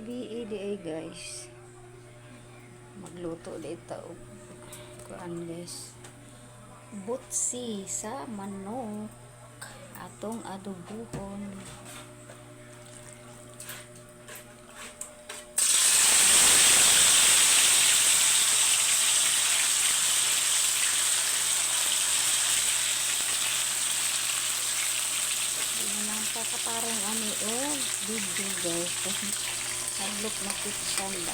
Gabi di ay, guys. Magluto dito og kuan, guys. Butsi sa manok. Atong adobuhon. Yun ang kakaparong ani oh video, guys. Hadlok na kitchen ba.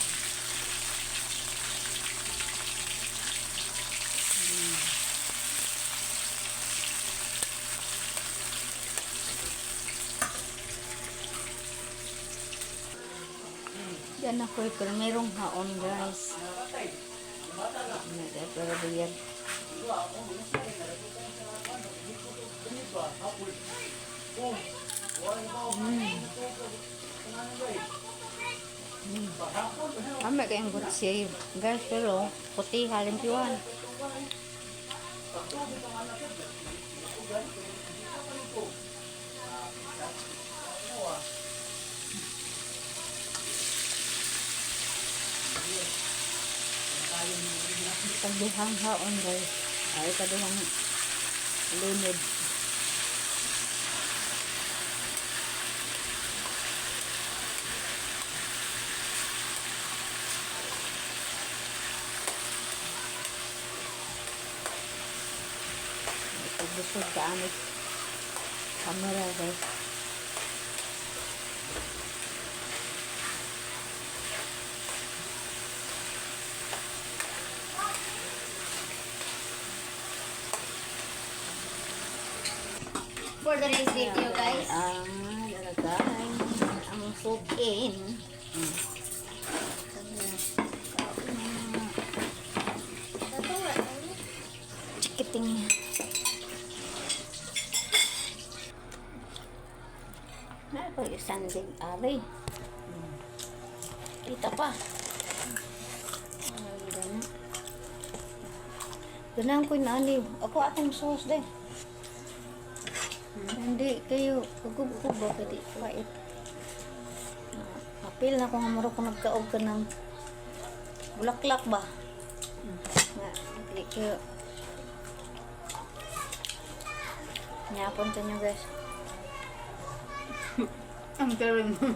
Yan ako pero merong haon, guys. Pero diyan. Ame kayong butsi, guys, pero puti halimpyuhan. Kaduhang haon, guys. Ay, kaduhang lunod. Pagdusod ka amit camera, guys. For the next video, guys. Ah, lalagay. Ang sukin. Chikiting. Ano pa yung sandig ari? Kita pa. Ay, gana. Ganang ko na ani. Ako atong sauce din. Hindi kayo ugub-ugub ba kay di wait. Apil na ko nga mura ko nagkaog ka ng bulaklak ba? Nga, hindi kayo. Nyapon to nyo, guys. Ang galing mo.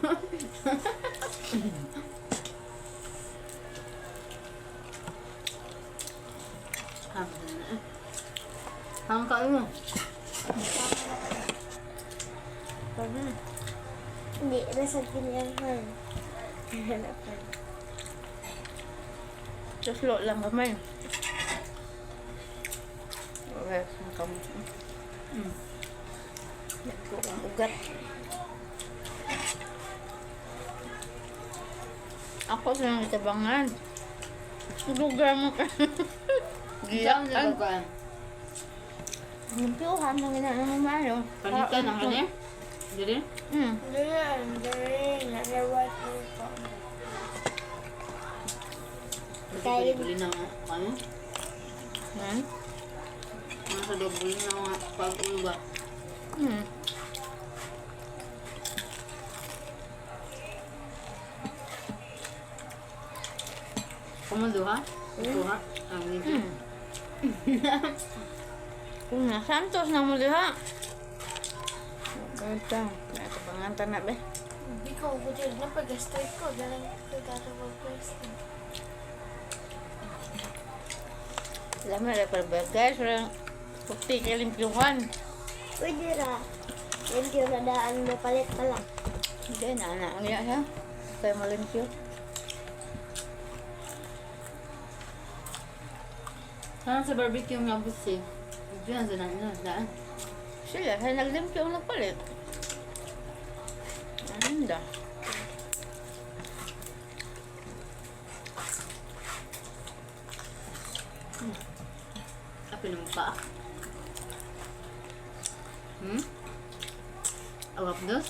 Ang kain mo. Hindi, nasa ganyan. Suslo lang kamay. Okay, ang kamay. Ko ang ugat. Ako sa nang itabangan. Lugar mo ka. Giyak. Saan? Limpiuhan mo ginaan mo mayo. Panitan ang kanya? Dili? Kain. Buli na nga. Ano? Hmm? Mga sa doble na nga pag-ulo ba? Hmm. Kumulo ha? Ito ha? Ang hindi. Kung na Santos na mo diha. Ganta. Natabangan ta na be. Hindi ko ko na pag-strike ko. Galang nagtatawag ko. Lama na pa ba, guys, walang puti kay limpiuhan. Pwede ra. Thank you na daan mo palit pala. Hindi na na ang iya ha. Kay malimpyo. Sana sa barbecue nga busi. Diyan sa na daan. Sila kay naglimpyo ang nagpalit. Ano da? Apil mo pa. Hmm? Awap dos?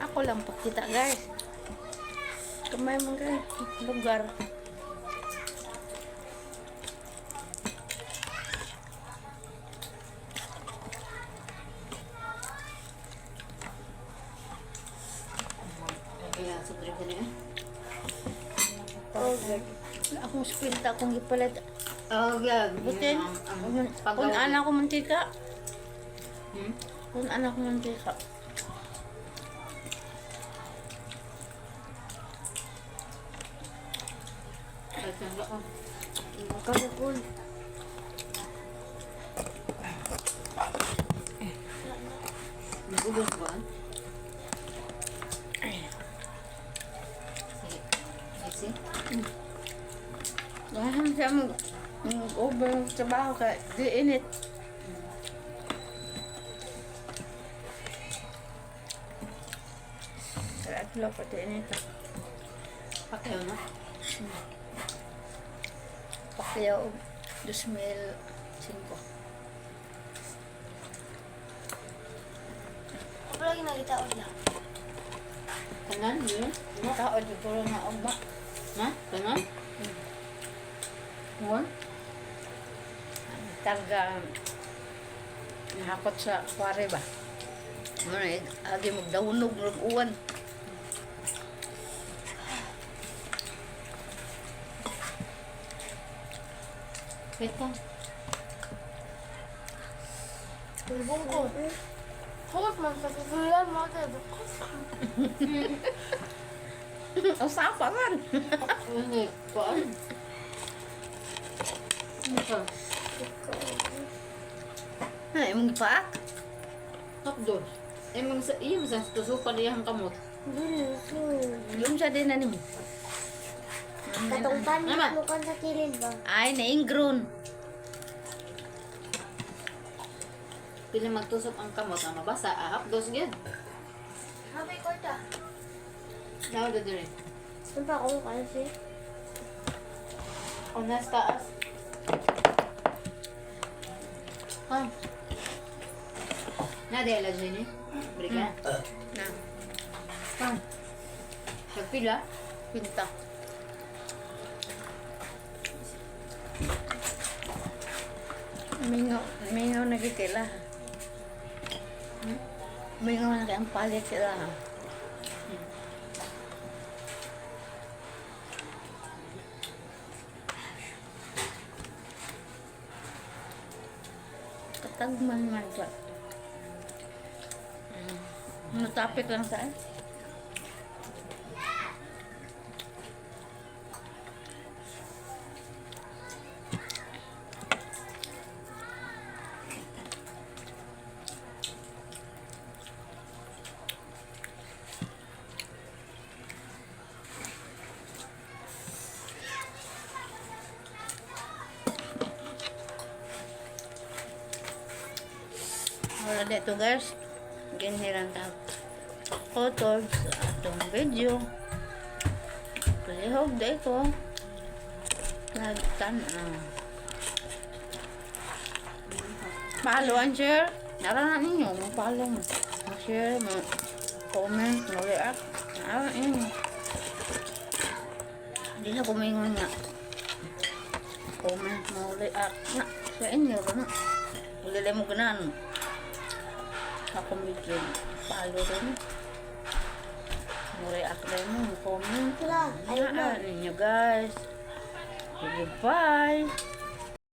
Ako lang pakita, guys. Kamay man kay lugar. Kaya sa drink ko niya. Oh, God. Wala akong spinta akong gipalit. Oh, yeah. Butin. Kung ana ko mantika. Hmm? Kung ana ko mantika. Ko. Kakukul. Nagubos ba? Sige. Sige. Gahan siya mag over trabaho ka. Di init. Kaya atlo pati init. Pakayo na. Pacquiao 2005. Ako lagi nagitaod na. Kanan, yun? Tao siguro nga ugma. Na? Kanan? One? Taga nahakot sa kware ba. Mo na agi magdawnog murag uwan. Wait ka. Tulbong ko. Huwag man sa susulan mo ito. Usa pa man. Hindi. Kuan. Ano ka? Ay, imong gipaak. Top doon. Imong sa iyo sa tusukan iyang kamot. Yung sa din na nimo. Katong Naman. panit mo kan sa kilid ba? Ay, naingron. Pili magtusok ang kamot ang mabasa ahap dos gyud. Happy korta. Daw da dire. Ano pa akong kasi? Unas taas. Ah. Na dela Jenny. Brika. Na, Ah. Nagpila? pinta. Mingaw, mingaw na gid sila. Mingaw na kay ang palit sila. Ha? Katagman man siya. Ano topic lang sa Wala dito guys. Ganyan lang ta. Kotog sa atong video. Palihog dito. Nagtan-aw. Follow and share. Nara na ninyo. Mag-follow mo. Mag-share, mag-comment, mag-react. Nara ninyo. Hindi na kumingon nga. Comment, mag-react. Na, sa inyo na. Wala mo ganan. Ako medyo follow rin. Mo-react rin mo, comment. Sila, ayun na. Naan ninyo guys. Goodbye.